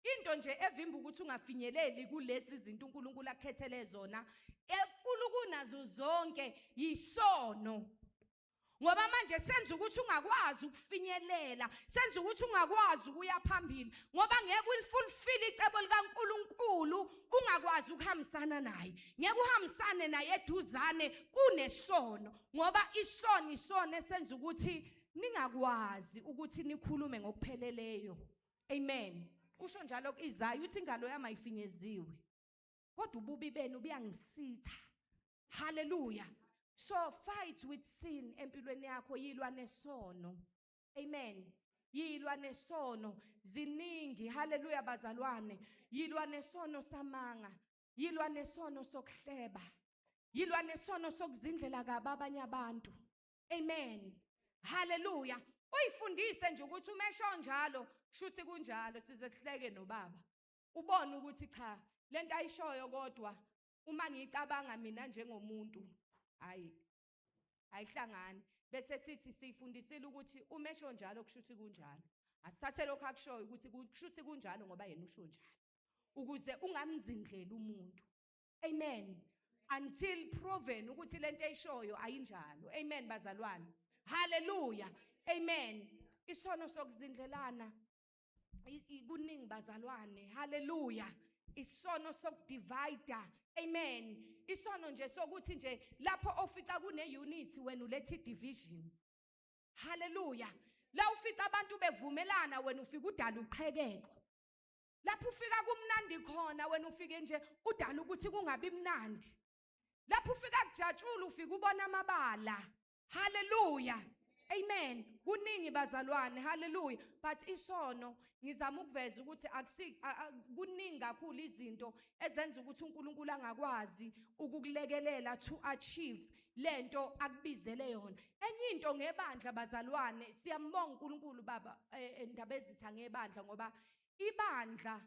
Into nje evimba ukuthi ungafinyeleli kulezi zinto uNkulunkulu akukhethele zona, enkulu kunazo zonke, yisono. Ngoba manje senza ukuthi ungakwazi ukufinyelela, senza ukuthi ungakwazi ukuya phambili, ngoba ngeke ulifulfill icebo likaNkuluNkulu ungakwazi ukuhambisana naye. Ngeke uhambisane naye eduzane kunesono, ngoba isono isono esenza ukuthi ningakwazi ukuthi nikhulume ngokupheleleyo. Amen. Usho njalo kuIsaya, uthi ingalo yami ayifinyeziwe, kodwa ububi benu buyangisitha. Haleluya. So fight with sin empilweni yakho, yilwa nesono. Amen. Yilwa nesono, ziningi. Haleluya bazalwane. Yilwa nesono samanga, yilwa nesono sokuhleba, yilwa nesono sokuzindlela kabi abanye abantu. Amen. Haleluya. Uyifundise nje ukuthi umesho njalo kushuthi kunjalo, size sihleke nobaba. Ubone ukuthi cha, lento ayishoyo, kodwa uma ngiyicabanga mina njengomuntu, hayi, ayihlangani. Bese sithi siyifundisile ukuthi umesho njalo kushuthi kunjalo. Asithathe lokho akushoyo ukuthi kushuthi kunjalo, ngoba yena usho njalo, ukuze ungamzindleli umuntu. Amen. Until proven ukuthi lento eyishoyo ayinjalo. Amen bazalwane. Hallelujah. Amen. Isono sokuzindlelana kuningi bazalwane. Hallelujah. Isono sokudivide. Amen. Isono nje sokuthi nje lapho ofica kune unity, wena uletha division. Hallelujah. La ufika abantu bevumelana, wena ufika udala uqhekeko. Lapho ufika kumnandi khona, wena ufike nje udala ukuthi kungabi mnandi. Lapho ufika kujatshula, ufika ubona amabala. Hallelujah. Amen. Kuningi bazalwane. Hallelujah. But isono, ngizama ukuveza ukuthi akusi kuningi kakhulu izinto ezenza ukuthi uNkulunkulu angakwazi ukukulekelela to achieve lento akubizele yona. Enye into ngebandla bazalwane, siyambonga uNkulunkulu baba endaba ezitha ngebandla, ngoba ibandla,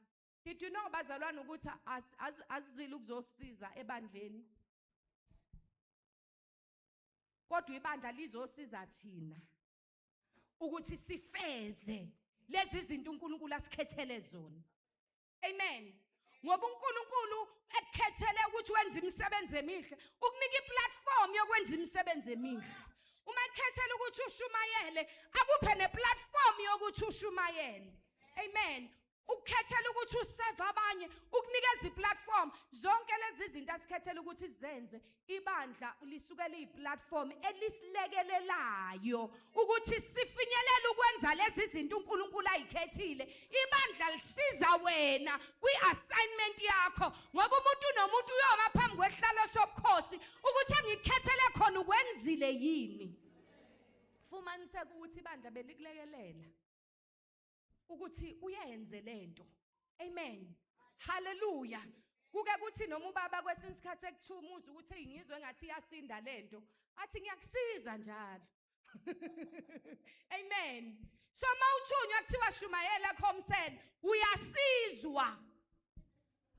did you know bazalwane ukuthi azizile ukuzosiza ebandleni, kodwa ibandla lizosiza thina ukuthi sifeze lezi zinto uNkulunkulu asikhethele zona? Amen. Ngoba uNkulunkulu ekukhethele ukuthi wenze imisebenzi emihle, ukunika iplatform yokwenza imisebenzi emihle. Uma ekhethele ukuthi ushumayele, akuphe neplatform yokuthi ushumayele. Amen. Ukukhethela ukuthi useve abanye, ukunikeza iplatform. Zonke lezi zinto asikhethela ukuthi sizenze, ibandla lisuke liyiplatform elisilekelelayo ukuthi sifinyelele ukwenza lezi zinto uNkulunkulu ayikhethile. Ibandla lisiza wena kwi-assignment yakho, ngoba umuntu nomuntu uyoma phambi kwesihlalo sobukhosi ukuthi engikhethele khona ukwenzile yini. Fumaniseka ukuthi ibandla belikulekelela ukuthi uyenze lento. Amen. Haleluya. Kuke kuthi noma ubaba kwesinye isikhathi ekuthuma, uzwe ukuthi hey, ngizwe ngathi iyasinda lento, athi ngiyakusiza njalo. Amen. So mawuthunywa kuthiwa shumayela comsel, uyasizwa.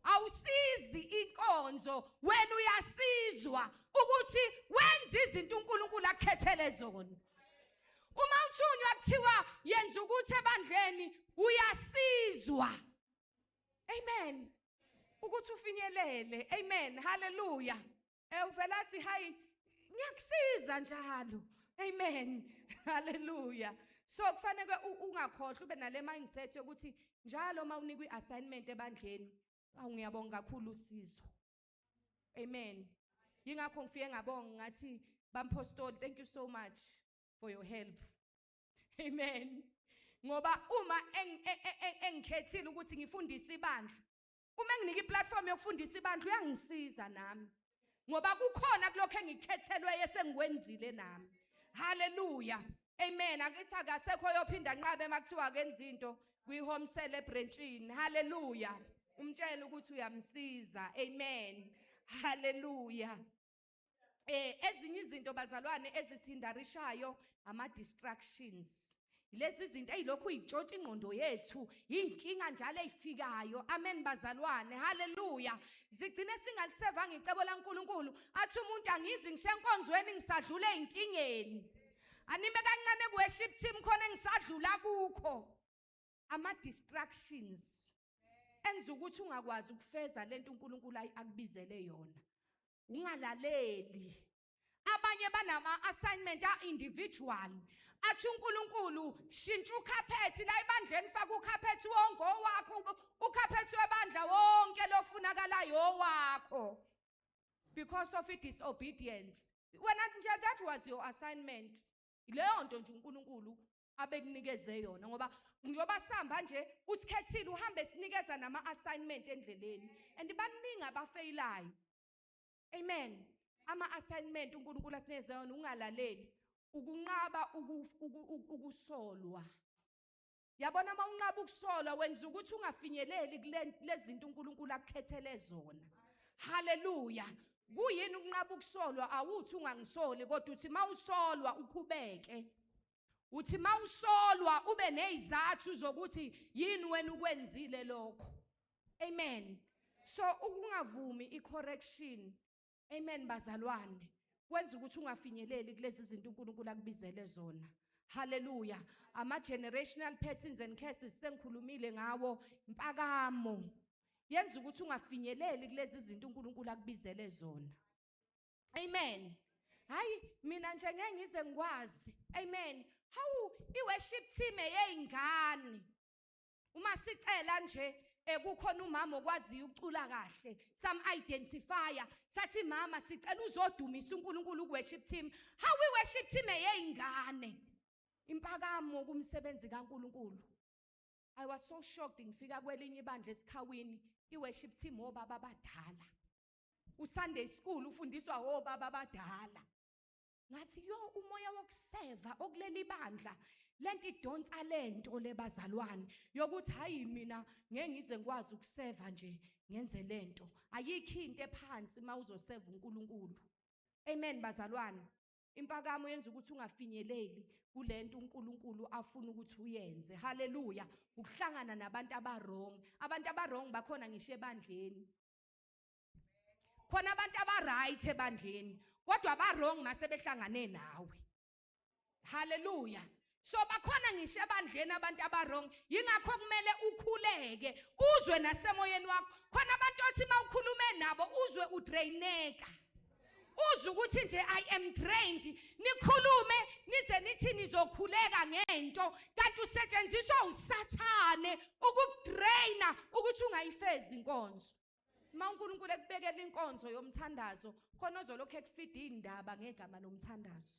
Awusizi inkonzo wena, uyasizwa ukuthi wenze izinto uNkulunkulu akukhethele zona. Uma uthunywa kuthiwa yenza ukuthi ebandleni, uyasizwa. Amen. Ukuthi ufinyelele. Amen. Haleluya. Uvela athi hayi, ngiyakusiza njalo. Amen. Haleluya. So kufanele ungakhohlwa, ube nale mindset yokuthi njalo uma unikwa iassignment ebandleni, awu, ngiyabonga kakhulu usizo. Amen. Yingakho ngifike ngabonga ngathi, "Bampostoli, thank you so much for your help." Amen. Ngoba uma engikhethile ukuthi ngifundise ibandla, uma enginika iplatform yokufundisa ibandla, uyangisiza nami, ngoba kukhona kulokho engikhethelwe esengikwenzile nami. Haleluya. Amen. Akithi akasekho yophinda nqabe makuthiwa akenza into kwi-home cell ebranchini. Haleluya. Umtshele ukuthi uyamsiza. Amen. Hallelujah. Ezinye izinto, bazalwane, ezisihindarishayo ama distractions. Lezi zinto ezilokhu uyitshontsha ingqondo yethu, inkinga njalo ezifikayo. Amen, bazalwane. Hallelujah. Zigcine singalisevanga icebo laNkuluNkulu. Athi umuntu, angizi ngisho enkonzweni, ngisadlula ezinkingeni. Anime kancane ku worship team, khona engisadlula kukho. Ama distractions enza ukuthi ungakwazi ukufeza lento uNkulunkulu akubizele yona. Ungalaleli. Abanye banama assignment a individual. Athi uNkulunkulu, shintsha ukhaphethi la ebandleni, faka ukhaphethi wonke owakho, ukhaphethi webandla wonke lofunakalayo owakho. Because of it disobedience. Wena nje, that was your assignment. Leyo nto nje uNkulunkulu abekunikeze yona, ngoba njengoba sihamba nje usikhethile, uhambe sinikeza nama assignment endleleni, and baningi abafayilayo. Amen. Ama assignment uNkulunkulu asinikeze yona, ungalaleli, ukunqaba ukusolwa. Yabona, uma unqaba ukusolwa, wenza ukuthi ungafinyeleli kule lezinto uNkulunkulu akukhethele zona. Hallelujah. Kuyini ukunqaba ukusolwa? Awuthi ungangisoli, kodwa uthi mawusolwa ukhubeke. Uthi mawusolwa ube nezizathu zokuthi yini wena ukwenzile lokho. Amen. So ukungavumi icorrection, amen bazalwane, kwenza ukuthi ungafinyeleli kulezi zinto uNkulunkulu akubizele zona. Hallelujah. Ama generational patterns and curses sengikhulumile ngawo. Impakamo yenza ukuthi ungafinyeleli kulezi zinto uNkulunkulu akubizele zona. Amen. Hayi, mina nje ngeke ngize ngikwazi. Amen. Hawu, iworship team eyingane. Uma sicela nje, kukhona umama okwaziyo ukucula kahle, sam identifier, sathi, "Mama, sicela uzodumisa uNkulunkulu ku worship team." How we worship team eyingane? Impakamo kumsebenzi kaNkulunkulu. I was so shocked ngifika kwelinye ibandla esikhawini, i-worship team obaba abadala. USunday school ufundiswa obaba abadala. Ngathi, yo, umoya wokuseva okuleli bandla, lento idonsa lento lebazalwane yokuthi hayi, mina ngeke ngize ngikwazi ukuseva nje ngenze lento. Ayikho into ephansi mawuzoseva uNkulunkulu. Amen, bazalwane. Impakamo yenza ukuthi ungafinyeleli kulento uNkulunkulu afuna ukuthi uyenze. Haleluya. Ukuhlangana nabantu abawrong. Abantu abawrong bakhona ngisho ebandleni. Khona abantu abaright ebandleni, kodwa abawrong mase behlangane nawe. Haleluya. So bakhona ngisho ebandleni abantu abawrong, yingakho kumele ukhuleke, uzwe nasemoyeni wakho. Khona abantu othi mawukhulume nabo uzwe udraineka. Uzwe ukuthi nje, I am drained. Nikhulume nize nithi nizokhuleka ngento, kanti usetshenziswa uSathane ukukudraina ukuthi ungayifezi inkonzo. Uma uNkulunkulu ekubekela inkonzo yomthandazo, khona ozolokhu ekufida indaba ngegama lomthandazo.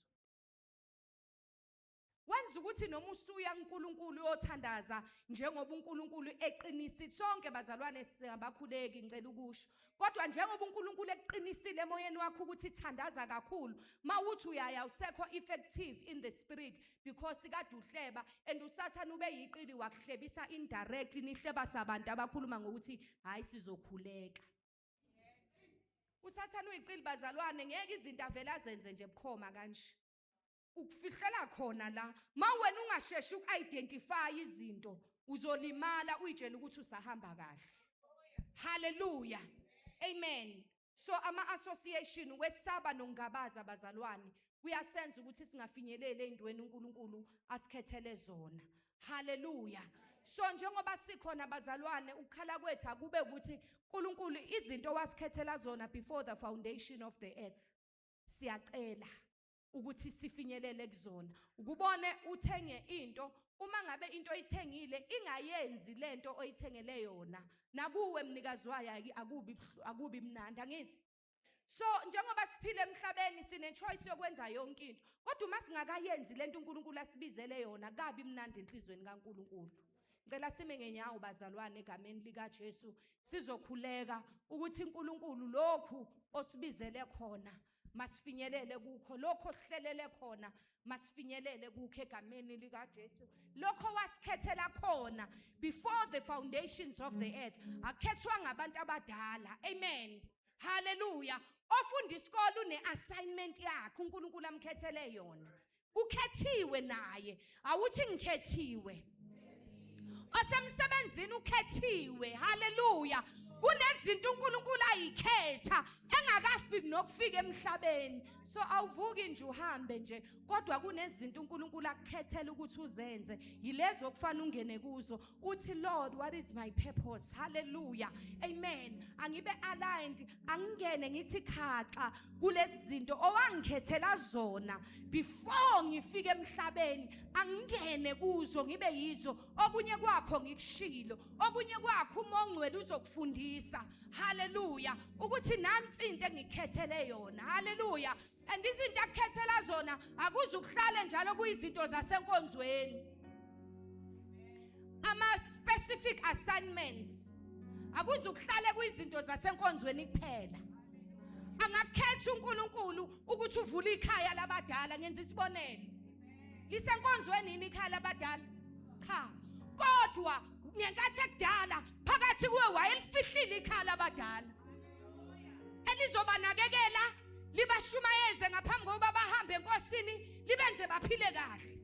Wenza ukuthi noma usuya kuNkulunkulu uyothandaza, njengoba uNkulunkulu eqinisile, sonke bazalwane singabakhuleki, ngicela ukusho, kodwa njengoba uNkulunkulu ekuqinisile emoyeni wakho ukuthi thandaza kakhulu, mawuthi uyaya usekho effective in the spirit, because kade uhleba, and uSathane ube yiqili, wakuhlebisa indirectly, nihleba sabantu abakhuluma ngokuthi hayi, sizokhuleka. USathane uyiqili, bazalwane, ngeke izinto avela azenze nje bukhoma kanje, ukufihlela khona la. Ma wena ungasheshi uku-identify izinto, uzolimala uyitshela ukuthi usahamba kahle. Haleluya, amen. So ama-association, ukwesaba nokungabaza, bazalwane, kuyasenza ukuthi singafinyeleli ey'ntweni uNkulunkulu asikhethele zona. Haleluya. So njengoba sikhona, bazalwane, ukukhala kwethu akube ukuthi, uNkulunkulu, izinto wasikhethela zona before the foundation of the earth, siyacela ukuthi sifinyelele kuzona. Ukubone uthenge into, uma ngabe into oyithengile ingayenzi lento oyithengele yona, nakuwe mnikazi wayo akubi mnandi, angithi? So njengoba siphila emhlabeni, sine choice yokwenza yonke into, kodwa uma singakayenzi lento uNkulunkulu asibizele yona, kabi mnandi enhlizweni kaNkulunkulu. Ngicela sime ngenyawo, bazalwane, egameni lika Jesu. Sizokhuleka ukuthi uNkulunkulu lokhu osibizele khona. Masifinyelele kukho lokho sihlelele khona, masifinyelele kukho egameni likaJesu. Lokho wasikhethela khona before the foundations of the earth. Akhethwa ngabantu abadala. Amen. Hallelujah. Ofunda isikole une-assignment yakhe uNkulunkulu amkhethele yona. Ukhethiwe naye. Awuthi ngikhethiwe. Osemsebenzini ukhethiwe. Hallelujah. Kunezinto uNkulunkulu ayikhetha engakafiki nokufika emhlabeni. So awuvuki nje uhambe nje, kodwa kunezinto uNkulunkulu akukhethela ukuthi uzenze. Yilezo okufanele ungene kuzo. Uthi Lord, what is my purpose? Hallelujah. Amen. Angibe aligned, angingene ngithi khaxa kulezi zinto owangikhethela zona before ngifike emhlabeni. Angingene kuzo ngibe yizo. Okunye kwakho ngikushilo, okunye kwakho uma ongcwele uzokufundisa. Hallelujah. Ukuthi nansi into engikhethele yona. Hallelujah. And izinto akukhethela zona akuzukuhlale njalo kuyizinto zasenkonzweni. Ama specific assignments akuzukuhlale kuyizinto zasenkonzweni kuphela. Angakhetha uNkulunkulu ukuthi uvule ikhaya labadala. Ngenza isibonelo, lisenkonzweni yini ikhaya labadala? Cha, kodwa ngenkathi ekudala phakathi kuwe wayelifihlile ikhaya labadala elizobanakekela, libashumayeze ngaphambi kokuba bahambe enkosini, libenze baphile kahle.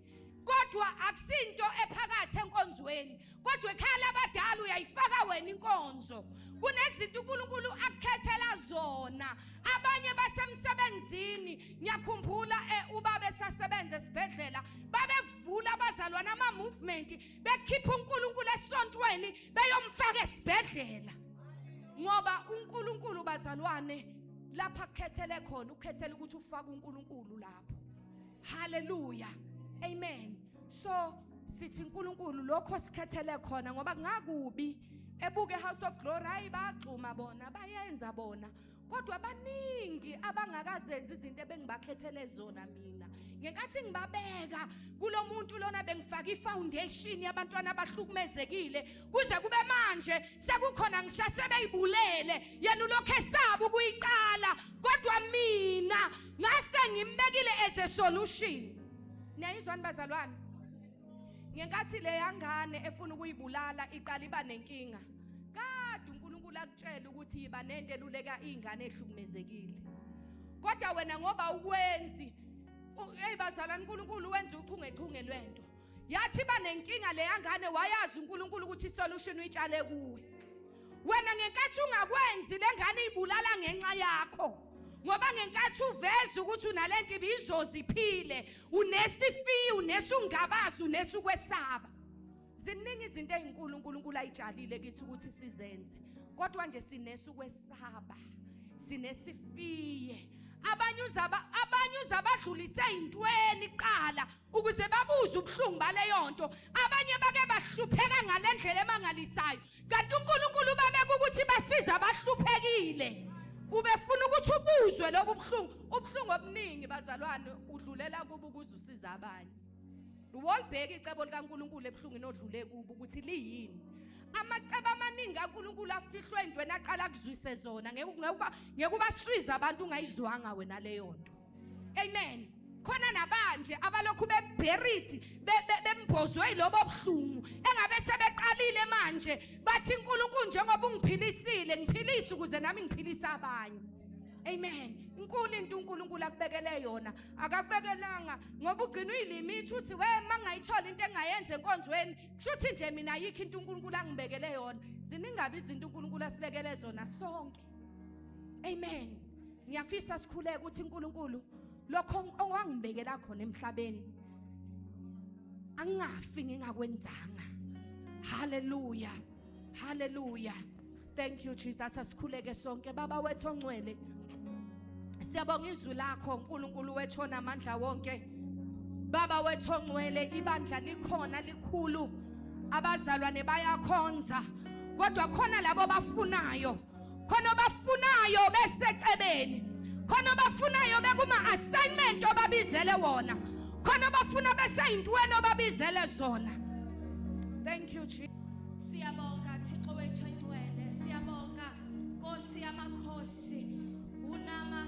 Kodwa akusinto ephakathi enkonzweni, kodwa ekhaya labadala uyayifaka wena inkonzo. Kunezinto uNkulunkulu akukhethela zona. Abanye basemsebenzini, ngiyakhumbula ubaba esasebenza esibhedlela, babevula abazalwane ama movement, bekhipha uNkulunkulu esontweni beyomfaka esibhedlela, ngoba uNkulunkulu bazalwane lapha kukhethele khona, ukhethele ukuthi ufake uNkulunkulu lapho. Hallelujah. Amen. So sithi uNkulunkulu lokho sikhethele khona, ngoba kungakubi ebuke House of Glory, hayi bagxuma bona, bayenza bona, kodwa baningi abangakazenzi izinto ebengibakhethele zona mina ngenkathi ngibabeka kulomuntu lona, bengifaka ifoundation yabantwana abahlukumezekile. Kuze kube manje sekukhona ngisho sebeyibulele, yena ulokhu esaba ukuyiqala, kodwa mina ngase ngimbekile as a solution. Niyayizwani bazalwane? Ngenkathi le yangane efuna ukuyibulala iqala iba nenkinga, kade uNkulunkulu akutshela ukuthi yiba nento eluleka izingane ehlukumezekile, kodwa wena ngoba ukwenzi. Hey bazalwane, uNkulunkulu wenza uchungechunge lwento. Yathi banenkinga le yangane, wayazi uNkulunkulu ukuthi isolution uyitshale kuwe. Wena ngenkathi ungakwenzi, lengane ibulala ngenxa yakho, ngoba ngenkathi uveza ukuthi unalento ibizoziphile, unesifiya, unesungabazi, unesukwesaba. Ziningi izinto ezinkulu uNkulunkulu ayitshalile kithi ukuthi sizenze, kodwa nje sinesukwesaba, sinesifiye. Abanye uzabadlulise ey'ntweni kuqala ukuze babuze ubuhlungu baleyo nto. Abanye bake bahlupheka ngale ndlela emangalisayo, kanti uNkulunkulu babeka ukuthi basize abahluphekile. Ubefuna ukuthi ubuzwe lobu buhlungu. Ubuhlungu obuningi bazalwane udlulela kubo ukuze usize abanye. Wolibheka icebo likaNkulunkulu ebuhlungwini odlule kubo ukuthi liyini. Amacebo amaningi kaNkulunkulu afihlwe entweni aqala kuzwise zona. Ngeke ubaswize abantu ungayizwanga wena leyo nto. Amen. Khona nabanje abalokhu beburied, bembozwe yilobo buhlungu, engabe sebeqalile manje bathi uNkulunkulu njengoba ungiphilisile, ngiphilise ukuze nami ngiphilise abanye. Amen. Inkulu into uNkulunkulu akubekele yona. Akakubekelanga ngoba ugcina uyilimithi, uthi we mangayithola into engayenza enkonzweni, kushuthi nje mina ayikho into uNkulunkulu angibekele yona. Ziningabi izinto uNkulunkulu asibekele zona sonke. Amen. Ngiyafisa sikhuleke ukuthi uNkulunkulu lokho owangibekela khona emhlabeni angingafi ngingakwenzanga. Hallelujah. Hallelujah. Thank you Jesus. Asikhuleke sonke. Baba wethu ongcwele, siyabonga izwi lakho uNkulunkulu wethu onamandla wonke. Baba wethu ongcwele, ibandla likhona likhulu, abazalwane bayakhonza, kodwa khona labo bafunayo, khona bafunayo besecebeni, khona bafunayo bekuma assignment obabizele wona, khona bafuna beseyintweni obabizele zona. Thank you Jesus. Siyabonga Thixo wethu engcwele, siyabonga Nkosi yamakhosi. Unama